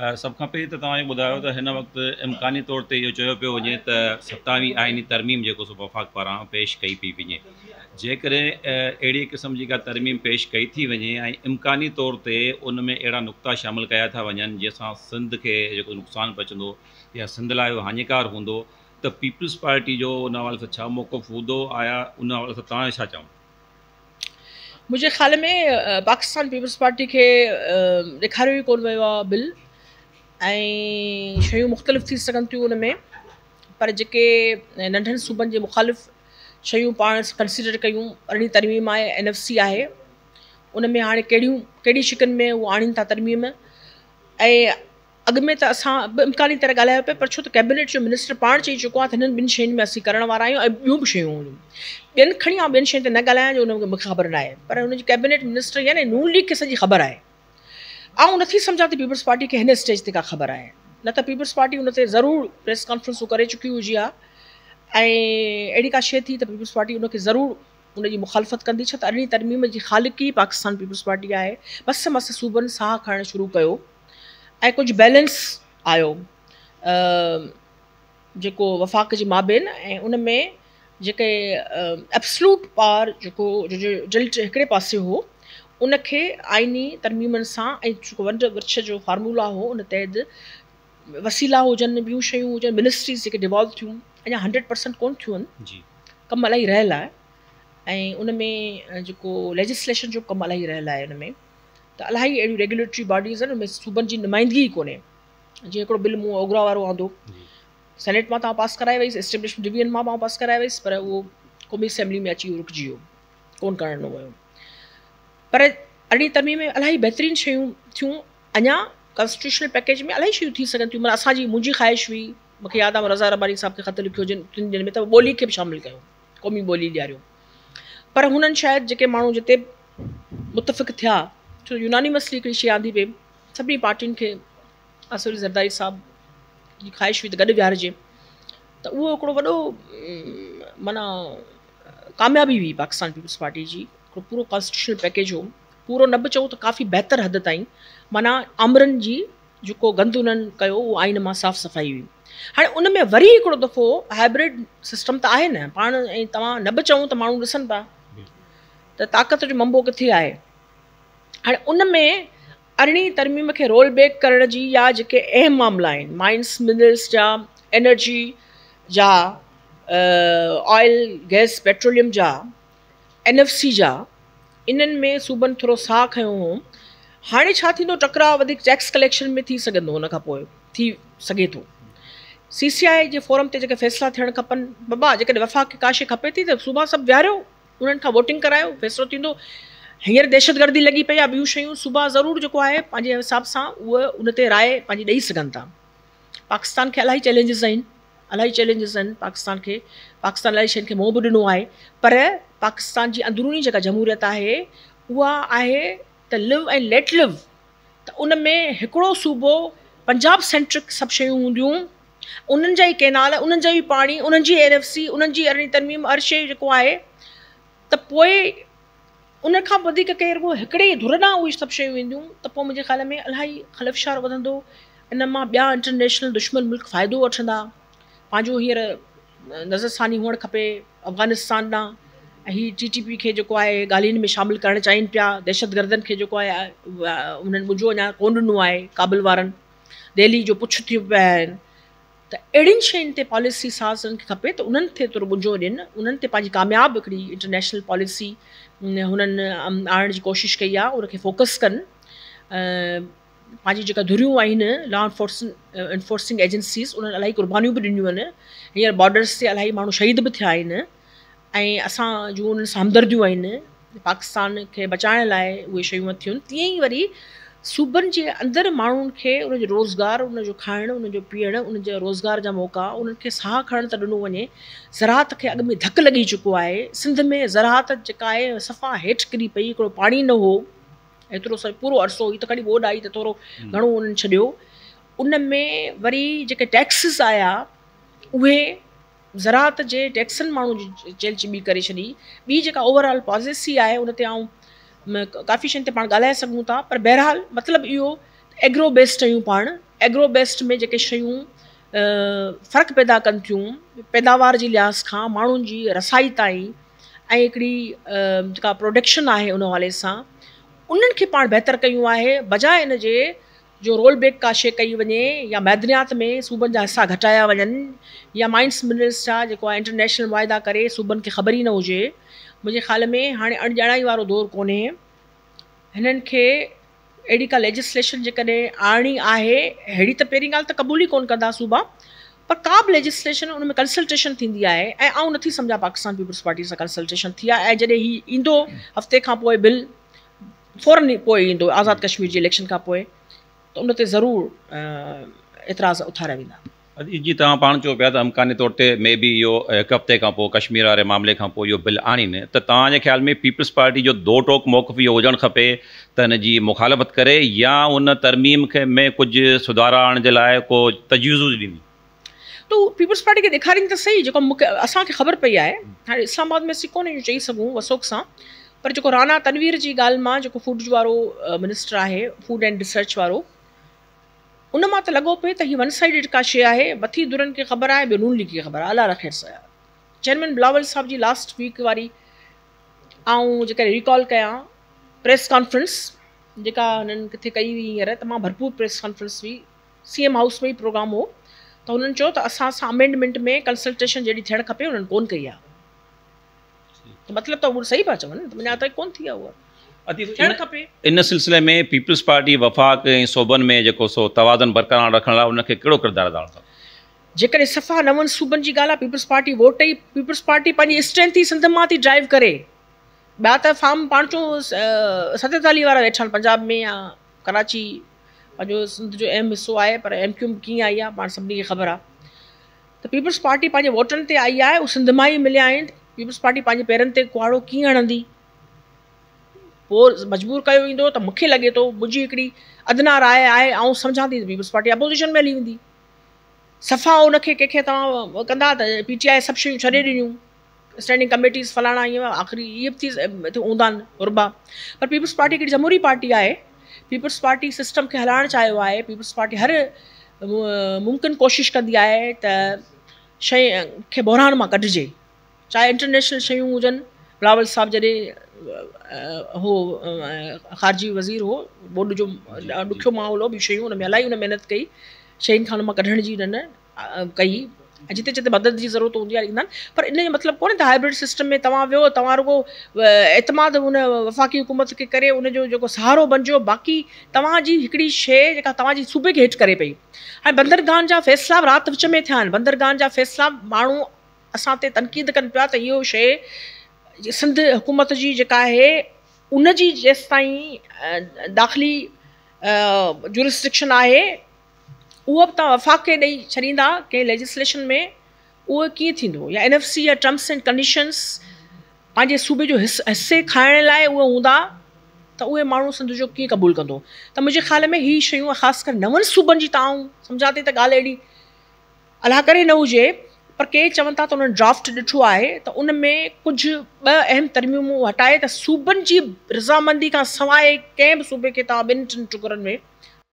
سڀ کان پهرين ته توهان اهو ٻڌايو ته هن وقت امڪاني طور تي اهو چيو پيو وڃي ته ستاويهين آئيني ترميم جيڪو سو وفاق پاران پيش ڪئي پئي وڃي. جيڪڏهن اهڙي قسم جي ڪا ترميم پيش ڪئي ٿي وڃي ۽ امڪاني طور تي ان ۾ اهڙا نقطا شامل ڪيا ٿا وڃن جنهن سان سنڌ کي جيڪو نقصان پهچندو يا سنڌ لاء اهو هاڃيڪار هوندو ته پيپلز پارٽي جو ان حوالي سان ڇا موقف هوندو آيا ان حوالي سان توهان جو ڇا چوڻ؟ منهنجي خيال ۾ پاڪستان پيپلز پارٽي کي ڏيکاريو ئي ڪونه ويو آهي بل ۽ شيون مختلف ٿي سگهن ٿيون ان ۾ پر جيڪي ننڍن صوبن جي مخالف شيون پاڻ ڪنسيڊر ڪيون ارڙهين ترميم آهي اين ايف سي آهي ان ۾ هاڻي ڪهڙيون ڪهڙي شقن ۾ هو آڻين ٿا ترميم ۽ اڳ ۾ ته اسان به امڪاني طرح ڳالهايو پئي پر ڇو ته ڪيبنيٽ جو منسٽر پاڻ چئي چڪو آهي ته هنن ٻن شين ۾ اسين ڪرڻ وارا آهيون ۽ ٻيون به شيون هونديون. ٻين کڻي آئون ٻين شين تي نه ڳالهايان جو ان مون کي خبر ناهي پر هن جي ڪيبنيٽ منسٽر يعني نون ليگ کي سڄي خبر آهي. آئون نٿي سمجهان ته پيپلز پارٽي کي هن اسٽيج تي ڪا خبر آهي نه ته پيپلز پارٽي ان تي ضرور پريس ڪانفرنسون ڪري چڪي هجي ها ۽ اهڙي ڪا شيء ٿي ته پيپلز پارٽي ان کي ضرور ان جي مخالفت ڪندي ڇو ته ارڙهين ترميم جي خالق ئي پاڪستان پيپلز پارٽي آهي. مس مس صوبن ساهه کڻڻ شروع ڪيو ۽ ڪجهه بيلنس آيو جيڪو وفاق جي مابين ۽ ان ۾ جيڪي ايبسلوٽ پاور جيڪو جلٽ هڪڙي پاسي هو ان کي آئيني ترميمن سان ۽ جيڪو ونڊ ورڇ جو فارمولا هو ان تحت وسيلا هجن ٻيون شيون هجن منسٽريز جيڪي ڊيوالو ٿيون اڃا هنڊريڊ پرسنٽ ڪون ٿيون آهن ڪم الاهي رهيل آهي ۽ ان ۾ جيڪو ليجسليشن جو ڪم الاهي رهيل آهي ان ۾ ته الاهي اهڙيون ريگيوليٽري باڊيز آهن ان ۾ صوبن جي نمائندگي ئي ڪونهي جيئن هڪڙو بل مون اوگرا وارو آندو سينيٽ مان ته پاس ڪرائي ويس اسٽيبلشمينٽ ڊويزن مان به پاس ڪرائي ويس پر اهو قومي اسيمبلي ۾ اچي رڪجي ويو ڪون ڪرڻ ڏنو ويو پر ارڙهين ترميم ۾ الاهي بهترين شيون ٿيون اڃا ڪانسٽيٽيوشنل پيڪيج ۾ الاهي شيون ٿي سگهن ٿيون مطلب اسانجي منهنجي خواهش هئي مونکي ياد آهي رضا رباني صاحب کي خط لکيو جن تن ڏينهن ۾ ته ٻولي کي به شامل ڪيو قومي ٻولي ڏياريو پر هنن شايد جيڪي ماڻهو جتي متفق ٿيا ڇو يونانيمسلي هڪڙي شيء آندي پئي سڀني پارٽين کي آصف علي زرداري صاحب جي خواهش هئي ته گڏ ويهارجي ته اهو هڪڙو وڏو معنيٰ ڪاميابي هئي پاڪستان پيپلز پارٽي جي هڪڙو پورو ڪانسٽيٽيوشنل پيڪيج هو پورو نه به چئون ته ڪافي بهتر حد تائين معنيٰ آمرن جي جيڪو گند انهن ڪيو اهو آئين مان صاف صفائي هئي. هاڻي ان ۾ وري هڪڙو دفعو هائبرڊ سسٽم ته آهي نه پاڻ ۽ توهان نه به چئون ته ماڻهو ڏسن پيا ته طاقت جو منبعو ڪٿي آهي. هاڻي ان ۾ ارڙهين ترميم کي رول بيڪ ڪرڻ جي يا جيڪي اهم معاملا آهن مائنس منرلس جا انرجي جا آئل گئس پيٽروليم جا اين ايف سي جا انهن ۾ صوبن ٿورو ساهه کنيو هو هاڻي ڇا ٿيندو ٽڪراء وڌيڪ ٽيڪس ڪليڪشن ۾ ٿي سگهندو ان کان پوء ٿي سگهي ٿو سي سي آء جي فورم تي جيڪي فيصلا ٿيڻ کپن بابا جيڪڏهن وفاق کي ڪا شي کپي ٿي ته صوبا سڀ ويهاريو انهن کان ووٽنگ ڪرايو فيصلو ٿيندو هينئر دهشتگردي لڳي پئي آهي ٻيون شيون صوبا ضرور جيڪو آهي پنهنجي حساب سان اهي ان تي راء پنهنجي ڏئي سگهن ٿا پاڪستان کي الاهي چئلينجز آهن الاهي چئلينجز آهن پاڪستان کي پاڪستان الاهي شين کي منهن به ڏنو آهي پر پاڪستان جي اندروني جيڪا جمهوريت آهي اها آهي ته لو ۽ ليٽ لو ته ان ۾ هڪڙو صوبو پنجاب سينٽرڪ سڀ شيون هونديون انهن جا ئي ڪينال انهن جا ئي پاڻي انهن جي اين ايف سي انهن جي ارڙهين ترميم هر شي جيڪو آهي ته پوء ان کان به وڌيڪ ڪي رڳو هڪڙي ئي ڌر ڏانهن اهي سڀ شيون وينديون ته پوء منهنجي خيال ۾ الاهي خلفشار وڌندو، ان مان ٻيا انٽرنيشنل دشمن ملڪ فائدو وٺندا. پنهنجو هينئر نظرثاني هئڻ کپي افغانستان ڏانهن ۽ هي ٽي ٽي پي کي جيڪو آهي ڳالهين ۾ شامل ڪرڻ چاهين پيا، دهشتگردن کي جيڪو آهي انهن ٻجو اڃا ڪونه ڏنو آهي ڪابل وارن دهلي جو پڇ ٿي پيا آهن. ته اهڙين شين تي پاليسي سازن کي کپي ته انهن کي ٿورو ٻنجو ڏين، انهن تي پنهنجي ڪامياب هڪڙي انٽرنيشنل پاليسي هنن آڻڻ جي ڪوشش ڪئي آهي ان کي فوڪس ڪن پنهنجي جيڪا ڌريون آهن لا انفورسنگ ايجنسيز انهن الاهي قربانيون به ڏنيون آهن هينئر بارڊرس تي الاهي ماڻهو شهيد به ٿيا آهن ۽ اسان جون انهن سان همدرديون آهن پاڪستان کي بچائڻ لاء اهي شيون ٿيون تيئن ئي وري صوبن جي اندر ماڻهن کي ان جو روزگار ان جو کائڻ ان جو پيئڻ ان جا روزگار جا موقعا انهن کي ساهه کڻڻ ته ڏنو وڃي زراعت کي اڳ ۾ ڌڪ لڳي چڪو آهي سنڌ ۾ زراعت جيڪا آهي صفا هيٺ ڪري پئي هڪڙو پاڻي نه هو ايترو سو پورو عرصو هي ته کڻي ٻوڏ آئي ته ٿورو گهڻو انهن ڇڏيو ان ۾ وري جيڪي ٽيڪسز آيا اهي زراعت جي ٽيڪسن ماڻهن جي چيلهه چٻي ڪري ڇڏي. ٻي جيڪا اوور آل پاليسي آهي ان تي آئون ڪافي شين تي پاڻ ڳالهائي سگهون ٿا پر بهرحال مطلب اهو ته ايگرو بيسڊ آهيون پاڻ ايگرو بيسڊ ۾ جيڪي شيون فرق پيدا ڪن ٿيون پيداوار جي لحاظ کان ماڻهن جي رسائي تائين ۽ هڪڙي جيڪا پروڊڪشن آهي ان حوالي سان انهن کي پاڻ بهتر ڪيون آهي بجاء ان جي جو رول بيڪ ڪا شيء ڪئي وڃي يا معدنيات ۾ صوبن جا حصا گهٽايا وڃن يا مائنس منرلس جا جيڪو آهي انٽرنيشنل معاهدا ڪري صوبن کي خبر ئي نه هجي. منهنجي خيال ۾ هاڻي اڻڄاڻائي وارو دور ڪونهي. هنن کي اهڙي ڪا ليجسليشن جيڪڏهن آڻڻي آهي ههڙي ته پهرين ڳالهه ته قبول ئي ڪونه ڪندا صوبا پر ڪا به ليجسليشن ان ۾ ڪنسلٽيشن ٿيندي آهي ۽ آئون نٿي سمجهان پاڪستان پيپلز پارٽي سان ڪنسلٽيشن ٿي آهي ۽ جڏهن هي ايندو هفتي کان پوء بل فورن پوء ايندو آزاد ڪشمير جي اليڪشن کان پوء ته ان تي ضرور اعتراض اٿاريا ويندا. جي توهان پاڻ چئو پيا ته امڪاني طور تي مي بي اهو هڪ هفتي کان پوء ڪشمير واري معاملي کان پوء اهو بل آڻين ته توهان جي خيال ۾ پيپلز پارٽي جو دو ٽوڪ موقف اهو هجڻ کپي ته ان جي مخالفت ڪري يا ان ترميم کي ۾ ڪجهه سڌارا آڻڻ جي لاء ڪو تجويزون ڏيندي؟ ته هو پيپلز پارٽي کي ڏيکارين ته سهي جيڪو مون کي اسان کي خبر پئي آهي هاڻي اسلام آباد ۾ اسين ڪونه اهو چئي سگهون وثوق سان پر جيڪو رانا تنوير جي ڳالهه مان جيڪو فوڊ وارو منسٽر آهي فوڊ اينڊ ريسرچ وارو ان مان ته لڳو پئي ته هي ون سائيڊڊ ڪا شيء آهي مٿي ڌرين کي خبر آهي ٻيو نون ليگ کي خبر آهي الله رکي چيئرمين بلاول صاحب جي لاسٽ ويڪ واري آئون جيڪڏهن ريڪال ڪيان پريس ڪانفرنس جيڪا هنن ڪٿي ڪئي هئي هينئر تمام ڀرپور پريس ڪانفرنس هئي سي ايم هائوس ۾ ئي پروگرام هو ته هنن چيو ته اسان سان امينڊمينٽ ۾ ڪنسلٽيشن جهڙي ٿيڻ کپي انهن ڪون ڪئي آهي ته مطلب ته هو صحيح پيا چون ته اڃا تائين ڪون ٿي آهي اها ٿيڻ کپي. ان سلسلي ۾ پيپلز پارٽي وفاق ۽ صوبن ۾ جيڪو سو توازن برقرار رکڻ لاء ان کي ڪهڙو ڪردار ادا ڪرڻ کپي؟ جيڪڏهن صفا نون صوبن جي ڳالهه آهي پيپلز پارٽي ووٽ ئي پيپلز پارٽي پنهنجي اسٽرينٿ ئي سنڌ مان ٿي ڊرائيو ڪري ٻيا ته فارم پاڻ چون 47 وارا ويٺا آهن پنجاب ۾ يا ڪراچي پنهنجو سنڌ جو اهم حصو آهي پر ايم ڪيو ايم ڪيئن آئي آهي پاڻ سڀني کي خبر آهي ته پيپلز پارٽي پنهنجي ووٽن تي آئي آهي اهي سنڌ مان ئي مليا آهن پيپلز پارٽي پنهنجي پيرن تي ڪهاڙو ڪيئن هڻندي پوء مجبور ڪيو ويندو ته مونکي لڳي ٿو منهنجي هڪڙي ادنا راء آهي آئون سمجهان ٿي ته پيپلز پارٽي اپوزيشن ۾ هلي ويندي صفا ان کي ڪنهن کي توهان ڪندا ته پي ٽي آء سڀ شيون ڇڏي ڏنيون اسٽينڊنگ ڪميٽيز فلاڻا ائين آخري اهي به ٿي هوندا آهن حربا پر پيپلز پارٽي هڪڙي جمهوري پارٽي آهي پيپلز پارٽي سسٽم کي هلائڻ چاهيو آهي پيپلز پارٽي هر ممڪن ڪوشش ڪندي آهي ته شيء کي بحران مان ڪڍجي چاهي انٽرنيشنل شيون هجن بلاول صاحب جڏهن هو خارجي وزير هو ٻوڏ جو ڏکيو ماحول هو ٻيون شيون ان ۾ الاهي ان محنت ڪئي شين کان ان مان ڪڍڻ جي هنن ڪئي ۽ جتي جتي مدد جي ضرورت هوندي آهي ڏيندا آهن پر ان جو مطلب ڪونهي ته هائبرڊ سسٽم ۾ توهان ويو توهان رڳو اعتماد ان وفاقي حڪومت کي ڪري ان جو جيڪو سهارو بنجو باقي توهان جي هڪڙي شيء جيڪا توهان جي صوبي کي هٽ ڪري پئي هاڻي بندرگاهن جا فيصلا به رات وچ ۾ ٿيا آهن بندرگاهن جا فيصلا ماڻهو اسان تي تنقيد ڪن پيا ته اهو شيء سنڌ حڪومت جي جيڪا آهي ان جي جيستائين داخلي جورسڊڪشن آهي اهو به توهان وفاق کي ڏئي ڇڏيندا ڪنهن ليجسليشن ۾ اهو ڪيئن ٿيندو يا اين ايف سي يا ٽرمس اينڊ ڪنڊيشنس پنهنجي صوبي جو حصي کائڻ لاء اهي هوندا ته اهي ماڻهو سنڌ جو ڪيئن قبول ڪندو ته منهنجي خيال ۾ هي شيون خاص ڪري نون صوبن جي ته آئون سمجهان ٿي ته ڳالهه اهڙي الله ڪري نه هجي پر ڪي چون ٿا ته انهن ڊرافٽ ڏٺو آهي ته ان ۾ ڪجهه ٻه اهم ترميمون هٽائي ته صوبن جي رضامندي کان سواء ڪنهن به صوبي کي توهان ٻن ٽن ٽڪرن ۾